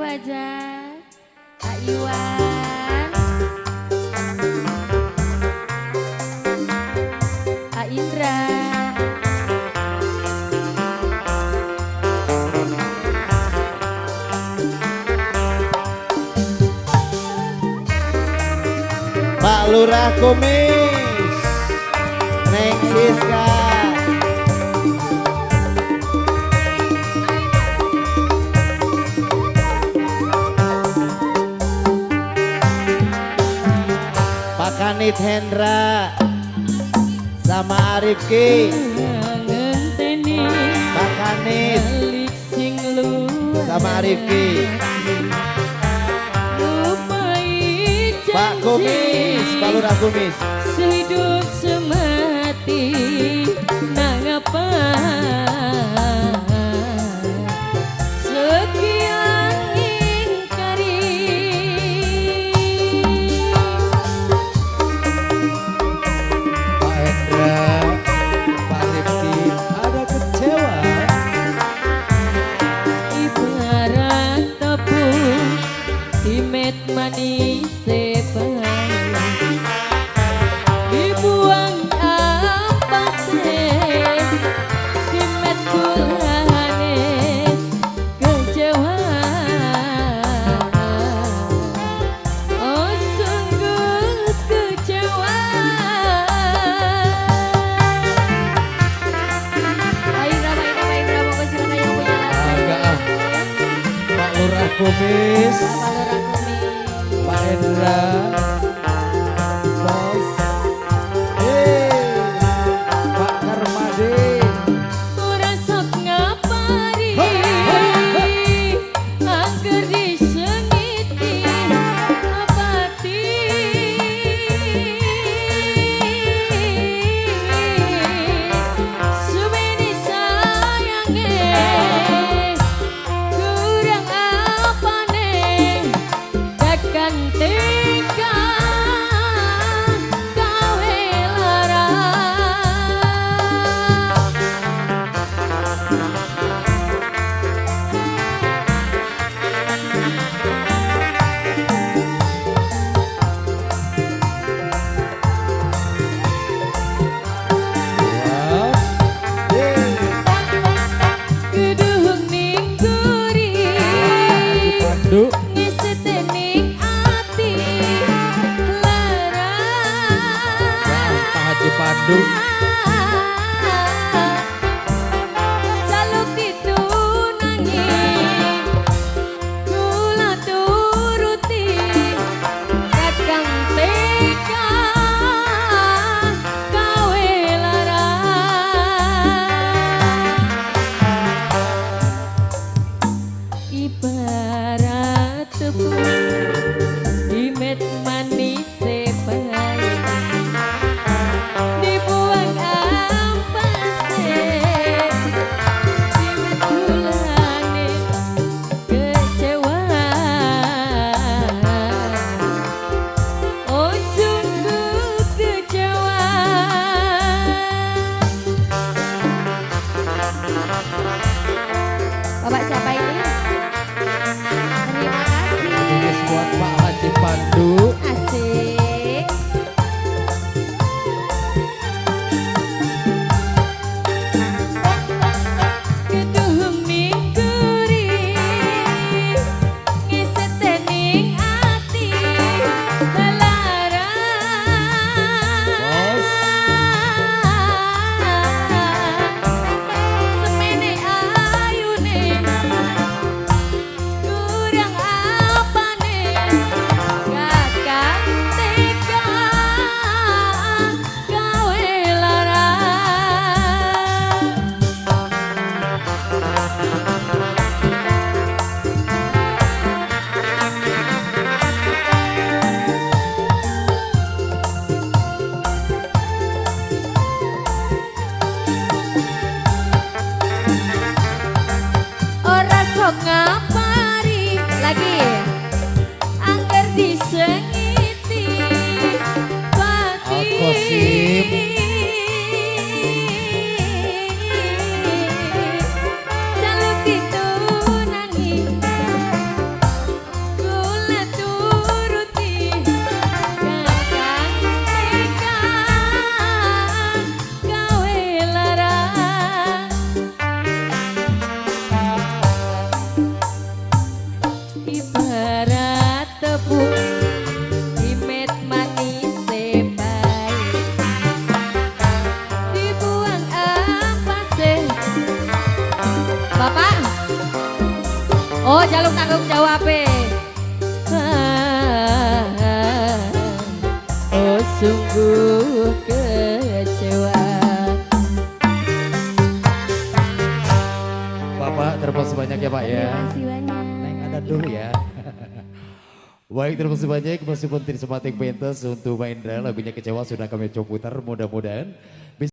Hajar, Pak Iwan, Pak Indra. Pak Lurah Kumis, Neng Siska. Pak Kanit Hendra sama Arifki. Ngenteni Pak Kanit balik sing luar sama Arifki. Lupai Pak janji Kumis, Pak Lurah Kumis. Sehidup semati nangapa sekian ingkari. Pak Hendra, Pak Rifki, ada kecewa. Ibarat tepung dimet manis dibuang ampase dimet gulane kecewa. Oh sungguh kecewa. Pak Indra, Pak Indra, Pak Indra, monggo silakan yang punya lagu. Agak ah. Pak Lurah Kumis, Pak Lurah Kumis. Pak Hendra, Bos, hey, Pak Karmade. Ora sok ngapari angger disengiti pati. Suweni sayange kurang apane takkan tega gawe lara. Wow. Hey, Keduhung ning guri Haji Pandu. Ngesetening ati lara. Ya, Pak Haji Pandu. Jaluk ditunangi kula turuti kakang tega gawe lara. Ibarat tepung dimet manis bayi dibuang ampase dimet gulane kecewa. Oh sungguh kecewa. Bapak siapa ini? Terima kasih. Ini buat Pak Haji Pandu. Asik. Keduhung ning guri ngesetening ati lara. Bos. Semene ayune kurang apane kakang tega gawe lara. banyak ya Pak ya. Terima kasih banyak. Neng ada dulu ya. Baik, terima kasih banyak meskipun tidak sempat pentas untuk Pak Indra, lagunya Kecewa sudah kami coba putar, mudah-mudahan bisa